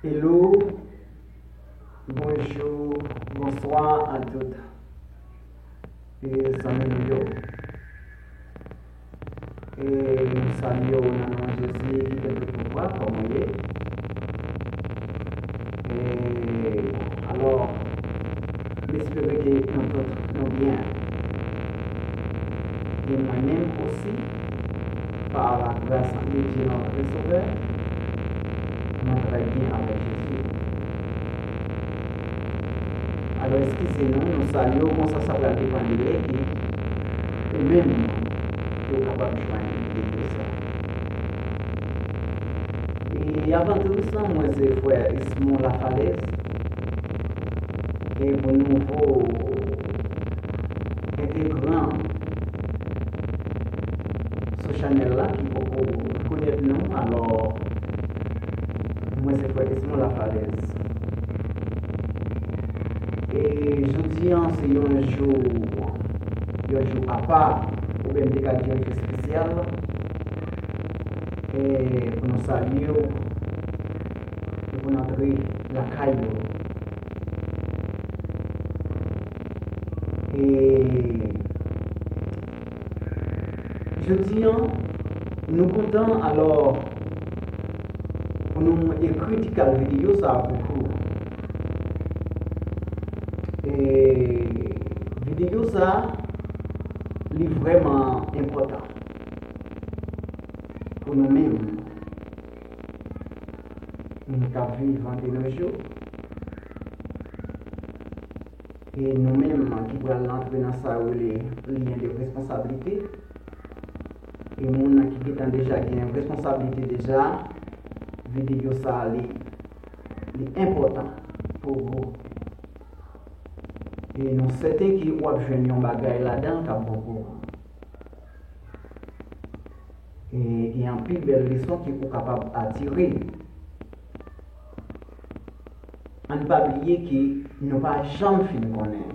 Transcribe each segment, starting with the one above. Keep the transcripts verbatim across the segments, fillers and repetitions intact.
Hello, bonjou, bonswa a tout, e, zanmi nou yo. E, nou salye w nan non Jezi ki gen tout pouvwa, kòman w ye? E, alò, m espere ke nou tout nou byen. E mwen menm osi, pa la gras de Dye notre Sauveur, mwen trè byen avèk Jezi. Alò, eskize nou, nou salye w konsa, sa pral depann de lè ke ou menm ke w kapab jwenn videyo sa. E avan tou sa, mwen se frè Esmond Lafalaise. E pou nouvo entegran sou chanèl la ki poko konèt nou, alò, mwen se frè Esmond Lafalaise. E jodi an se yon jou, yon jou apa, oubyen m te ka di yon jou espesyal, e pou nou salye w, e pou n antre lakay yo. E jodi an, nou kontan, alò, pou nou ekri ti kal videyo sa a pou ou. E videyo sa a, li vrèman enpòtan pou nou menm, moun k ap viv an de nos jours. E nou menm ki pral antre nan sa yo rele lyen de responsablite, e moun nan ki gentan deja gen responsablite deja, videyo sa a li, li enpòtan pou ou. E nou sèten ke w ap jwenn yon bagay ladan l k ap bon pou ou. E gen anpil bèl leson ke ou kapab atire. Ann pa bliye ke nou pa janm fin konnen.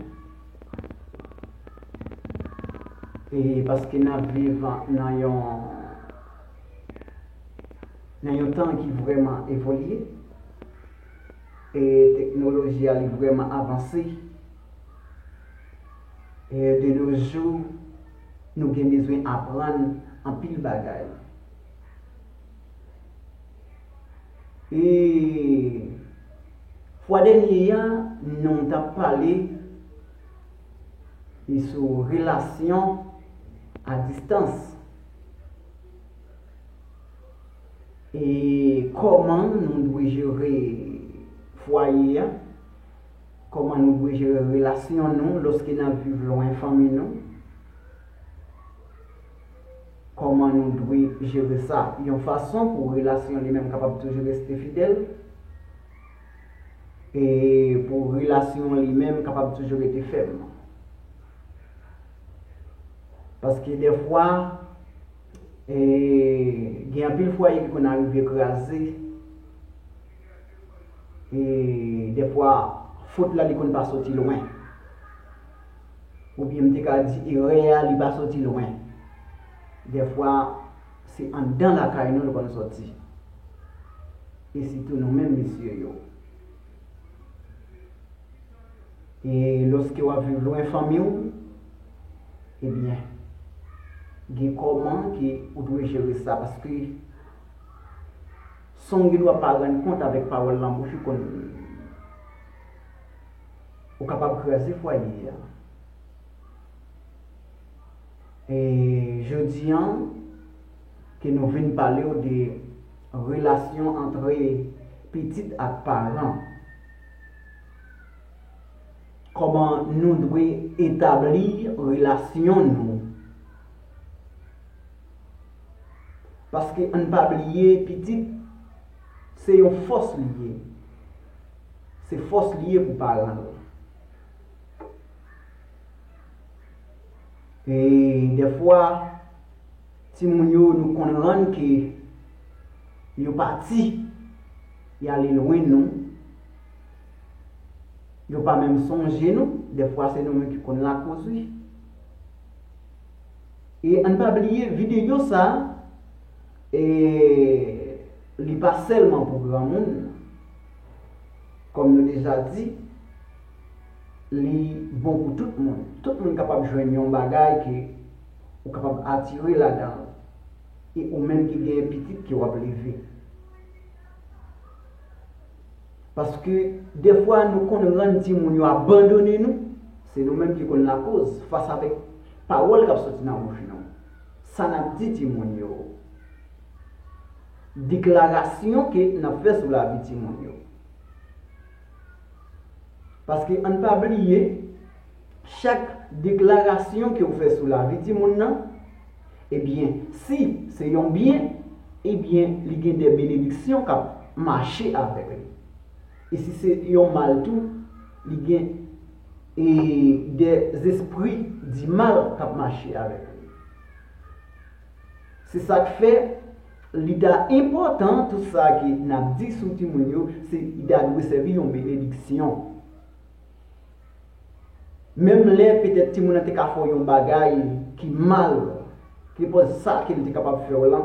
E paske n ap viv nan yon, nan yon tan ki vrèman evolye, e teknoloji a li vrèman avanse. E de nos jours, nou gen bezwen aprann anpil bagay. E fwa dènye a, nou t ap pale sou relasyon a distans. E kòman nou dwe jere fwaye a? Kòman nou dwe jere relasyon nou lòske n ap viv lwen fanmi nou? Kòman nou dwe jere sa yon fason pou relasyon li menm kapab toujou rete fidèl? E pou relasyon li menm kapab toujou rete fèm? Paske dèfwa, e, gen anpil fwaye ki konn arive kraze, e dèfwa fot la li konn pa soti lwen. Oubyen m te ka di erè a li pa soti lwen. Dèfwa se anndan lakay nou l konn soti. E sitou nou menm mesye yo. E lòske w ap viv lwen fanmi w, ebyen, gen kòman ke ou dwe jere sa, paske san w gen dwa pa rann kont avèk pawòl nan bouch ou konn, ou kapab kraze fwaye a. E jodi an, ke nou vin pale w de relasyon antre pitit ak paran. Kòman nou dwe etabli relasyon nou. Paske ann pa bliye, pitit, se yon fòs li ye. Se fòs li ye pou paran l. E dèfwa, timoun yo, nou konn rann ke yo pati, y ale lwen nou, yo pa menm sonje nou, dèfwa se nou menm ki konn lakoz, wi. E ann pa bliye, videyo sa, e, li pa sèlman pou granmoun, Kòm nou deja di, li bon pou tout moun. Tout moun kapab jwenn yon bagay ke ou kapab atire ladan l. E ou menm ki gen pitit ke w ap leve. Paske, dèfwa, nou konn rann timoun yo abandone nou, se nou menm ki konn lakoz, fas avèk pawòl k ap soti nan bouch nou. Sa n ap di timoun yo. Deklarasyon ke n ap fè sou lavi timoun yo. Paske ann pa bliye, chak deklarasyon ke w fè sou lavi timoun nan, ebyen, si se yon byen, ebyen, li gen de benediksyon k ap mache avèk li. E si se yon mal tou, li gen, e, de zespri di mal k ap mache avèk li. Se sa k fè, li ta enpòtan, tout sa ke n ap di sou timoun yo, se, li ta dwe sèvi yon benediksyon. Menm lè petèt timoun nan te ka fè w yon bagay ki mal, nenpòt sa ke li te kapab fè w lan,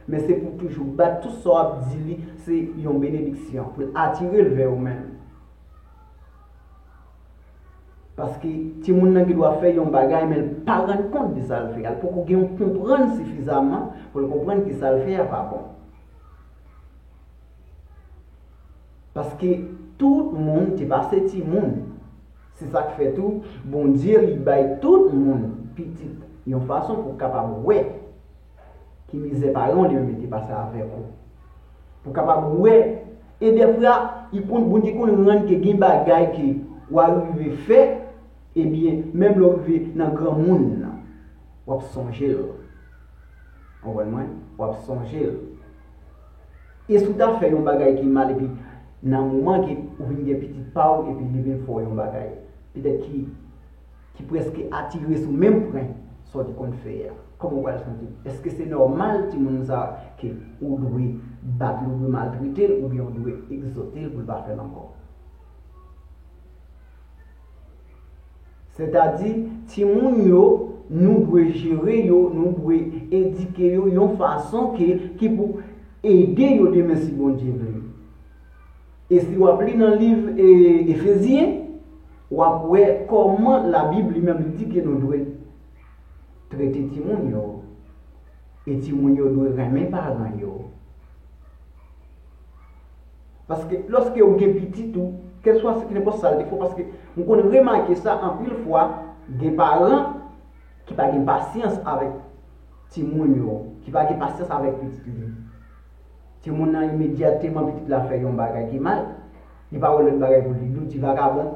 men se pou w toujou bat tout sa w ap di li, se yon benediksyon, pou l atire l vè ou menm. Paske timoun nan gendwa fè yon bagay, men l pa rann kont de sa l fè a. L poko gen yon konprann sifizaman pou l konprann ke sa l fè a pa bon. Paske tout moun te pase timoun. Se sa k fè tou, Bondye li bay tout moun pitit yon fason pou kapab wè ki mizè paran w li menm te pase avèk ou. Pou kapab wè, e dèfwa, li konn, Bondye konn rann ke gen bagay ke w a rive fè, ebyen, menm lè w rive nan granmoun nan, w ap sonje l. Konprann mwen? W ap sonje l. E si w ta fè yon bagay ki mal, epi nan moman ke ou vin gen pitit pa w, epi li vin fè w yon bagay, petèt ki, ki prèske atire sou menm pwen sa w te konn fè a, kòman w pral santi w? Èske se nòmal timoun sa ke ou dwe bat li, ou dwe maltrete l, oubyen ou dwe egzòte l pou l pa fè l ankò? Sètadi, timoun yo, nou dwe jere yo, nou dwe edike yo yon fason ke, ki pou ede yo demen si Bondye vle. E si w ap li nan liv, e, Efezyen, w ap wè kòman Labib li menm li di ke nou dwe trete timoun yo. E timoun yo dwe renmen paran yo. Paske lòske w gen pitit ou, kèlswa se nenpòt sa l te fè w, paske m konn remake sa anpil fwa, gen paran ki pa gen pasyans avèk timoun yo, ki pa gen pasyans avèk pitit li. Timoun nan, imedyatman pitit la fè yon bagay ki mal, li pa wè lòt bagay pou li di w, ti vakabon.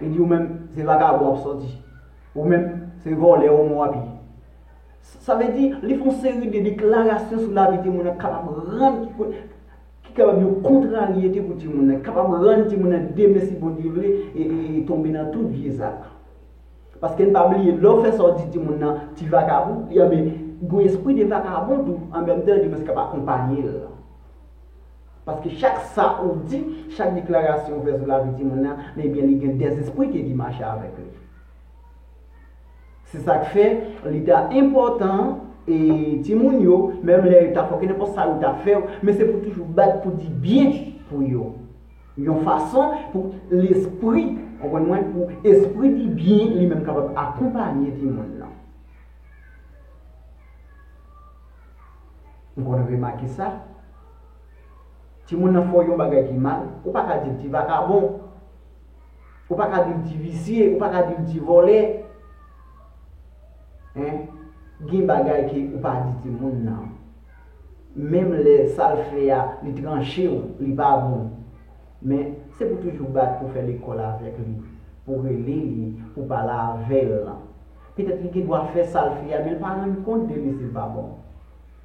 Li di w menm, se vakabon w ap sòti. Ou menm, se vòlè ou menm w ap ye. Sa vle di, li fè yon seri de deklarasyon sou lavi timoun nan k kapab rann, ki, ki kapab yon kontraryete pou timoun nan, k kapab rann timoun nan demen si Bondye vle, e, e, e tonbe nan tout vye zak. Paske n pa bliye, lè w fè sa w di timoun nan, ti vakabon, li anben, gon espri de vakabon tou, an menm tan, li menm se k ap akonpaye l. Paske chak sa ou di, chak deklarasyon ou fè sou lavi timoun nan, ebyen, li gen dèzespri ke ki mache avèk li. Se sa k fè, li ta enpòtan, e timoun yo, menm lè yo ta fè w, kenenpòt sa yo ta fè w, men se pou toujou bat pou di byen pou yo. Yon fason pou lespri, konprann mwen, pou espri di byen li menm kapab akonpaye timoun nan. M konn remake sa. Timoun nan fè w yon bagay ki mal, ou pa ka di l ti vakabon. Ou pa ka di l ti visye, ou pa ka di l ti vòlè. Hein? Gen bagay ke ou pa di timoun nan. Menm lè sa l fè a, li tranche w, li pa bon. Men, se pou toujou bat pou fè lekòl avèk li, pou rele li, pou pale avè l. Petèt li gen dwa fè sa l fè a, men l pa rann kont de li si l pa bon.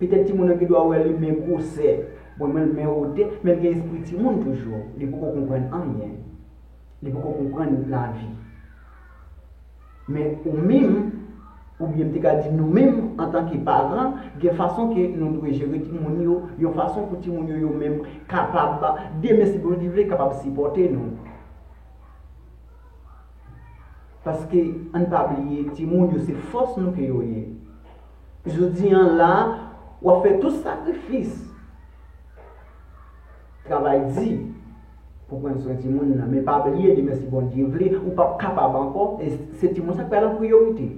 Petèt timoun nan gen dwa wè li men gwosè, bon, men l men wotè, men l gen espri timoun toujou. Li poko konprann anyen. Li poko konprann lavi. Men ou menm, oubyen m te ka di nou menm, antanke paran, gen fason ke nou dwe jere timoun yo, yon fason pou timoun yo, yo menm kapab, demen si Bondye vle, kapab sipòte nou. Paske, ann pa bliye, timoun yo se fòs nou ke yo ye. Jodi a la, w ap fè tout sakrifis. Travay di. pou pran swen timoun nan. Men pa bliye, demen si Bondye vle, ou p ap kapab ankò, e se timoun sa k pral an priyorite.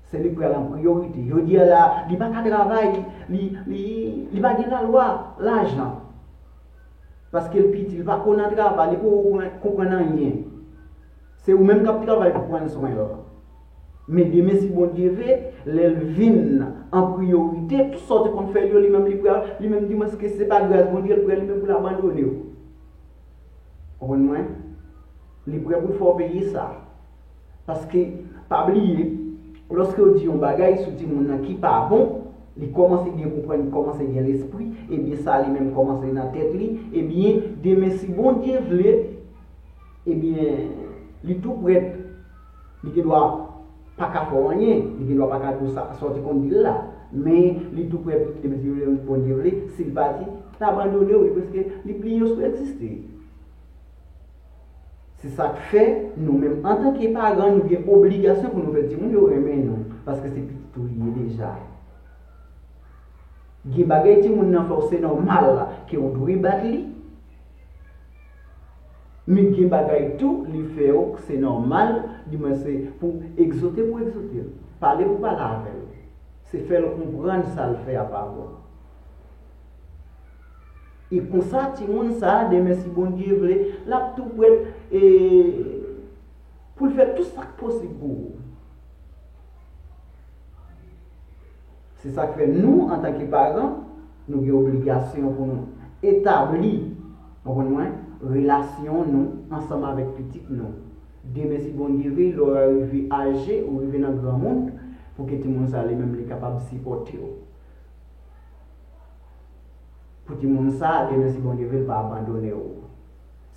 Se li k pral an priyorite. Jodi a la, li pa ka travay, li, li, li pa gen lalwa lajan. Paske l piti, li pa konn travay, li poko konprann anyen. Se ou menm k ap travay pou pran swen l. Men demen, si Bondye vle, lè l vin an priyorite, tout sa w te konn fè l yo, li menm li pral, li menm di mwen ke se pa gras Bondye, l pral li menm pou l abandone w. Konprann mwen? Li prè pou l fè w peye sa. Paske, pa bliye, lòske w di yon bagay sou timoun nan ki pa bon, li kòmanse byen konprann, li kòmanse gen lespri, ebyen sa li menm kòmanse nan tèt li, ebyen demen si Bondye vle, ebyen li tou prèt, li gen dwa pa ka fè w anyen, li gen dwa pa ka di w sa, sa w te konn di l la, men li tou prèt, demen si Bondye vle, si l pati, l abandone w, li prèske, li bliye w si w egziste. Se sa k fè, nou menm, antanke paran, nou gen obligasyon pou nou fè timoun yo renmen nou, paske se pitit ou li ye deja. Gen bagay timoun nan fè w, se nòmal ke w dwe bat li, men gen bagay tou, li fè w, se nòmal, di mwen se pou egzote, pou egzote l, pale pou pale avè l, se fè l konprann sa l fè a pa bon. E konsa, timoun sa a, demen, si Bondye vle, l ap tou prèt, e, pou l fè tout sa k posib pou ou. Se sa k fè nou, antanke paran, nou gen obligasyon pou nou etabli, w konprann mwen, relasyon nou ansanm avèk pitit nou. Demen, si Bondye vle, lè w rive aje, ou rive nan granmoun, pou ke timoun sa a li menm li kapab sipòte w. Pou timoun sa a, demen si Bondye vle, l pa abandone w.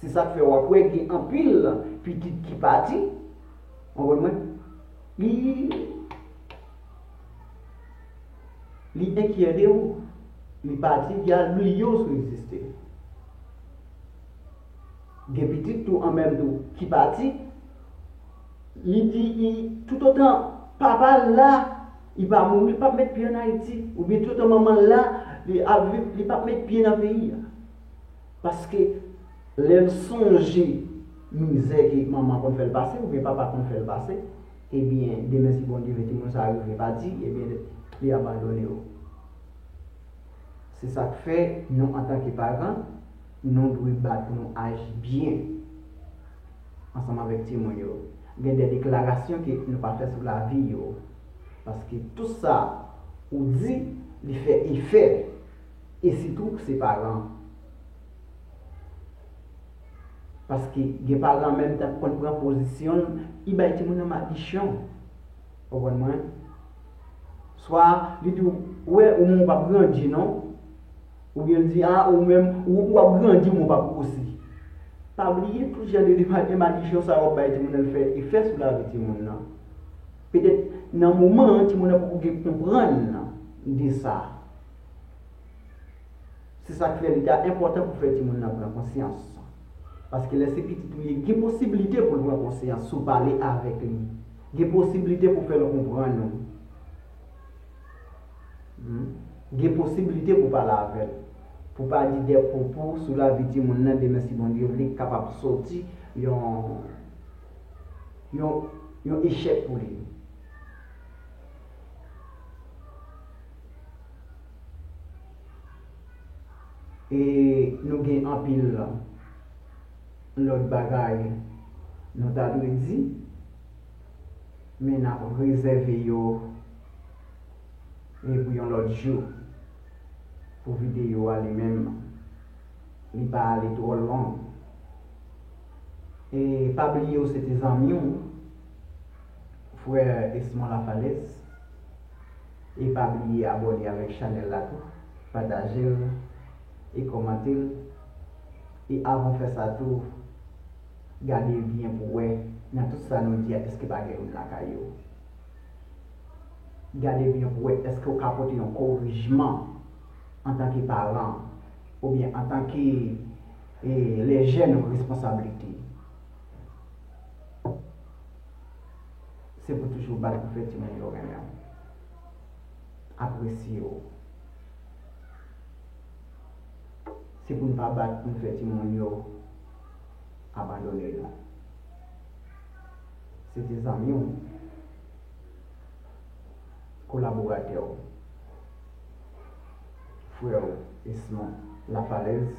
Se sa k fè w ap wè gen anpil pitit ki pati, w konprann mwen? Li, li enkyè de ou. Li pati, li al bliye w si w egziste. Gen pitit tou an menm tou ki pati, li di, li, toutotan papa l la, li pa mouri, li p ap met pye ann Ayiti. Oubyen toutotan manman l la, li ap viv, li p ap met pye nan peyi a. Paske lè l sonje mizè ke manman konn fè l pase, oubyen papa konn fè l pase, ebyen, demen si Bondye vle timoun sa a rive pati, ebyen, li abandone w. Se sa k fè, nou, antanke paran, nou dwe bat pou nou aji byen ansanm avèk timoun yo. Gen de deklarasyon ke nou pa fè sou lavi yo. Paske tout sa ou di, li fè efè. E sitou pou se paran. Paske gen paran menm tan konn pran pozisyon l, li bay timoun nan madichon. Ou konprann mwen? Swa li di w, ou wè, ou menm ou p ap grandi non. Oubyen l di, a, ou menm, ou, ou ap grandi, men w p ap gwosi. Pa bliye, tout jan de, de, de madichon sa yo w ap bay timoun nan, l fè efè sou lavi timoun nan. Petèt, nan moman an, timoun nan poko gen konprann de sa. Se sa k fè li ta enpòtan pou fè timoun nan pran konsyans. Paske lè se pitit ou ye, gen posiblite pou l pran konsyans si w pale avèk li. Gen posiblite pou fè l konprann ou. Hmm? Gen posiblite pou pale avè l. Pou pa di de pwopo sou lavi timoun nan, demen si Bondye vle, kapab soti yon, yon, yon echèk pou li. E nou gen anpil lòt bagay nou ta dwe di, men n ap rezève yo e pou yon lòt jou, pou videyo a li menm, li pa ale twò long. E pa bliye w se te zanmi w, frè Esmond Lafalaise. E pa bliye abòne avèk chanèl la tou, pataje l e kòmante l. E avan w fè sa tou, gade byen pou w wè nan tout sa nou di a, èske pa gen youn lakay ou. Gade byen pou w wè èske w ka pote yon korijman antanke paran oubyen antanke, e, lè jèn ou responsablite. Se pou toujou bat pou fè timoun yo renmen w, apresye w. Se pou n pa bat pou n fè timoun yo abandone nou. Se te zanmi w, kolaboratè w, frè w, Esmond Lapalez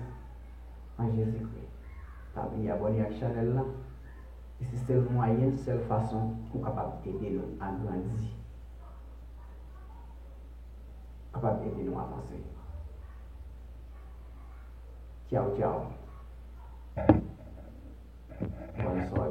an Jezikri. Pa bliye abòne ak chanèl la. E se sèl mwayen, sèl fason ou kapab ede nou agrandi, kapab ede nou avanse. Tchaw, tchaw. Bonswa.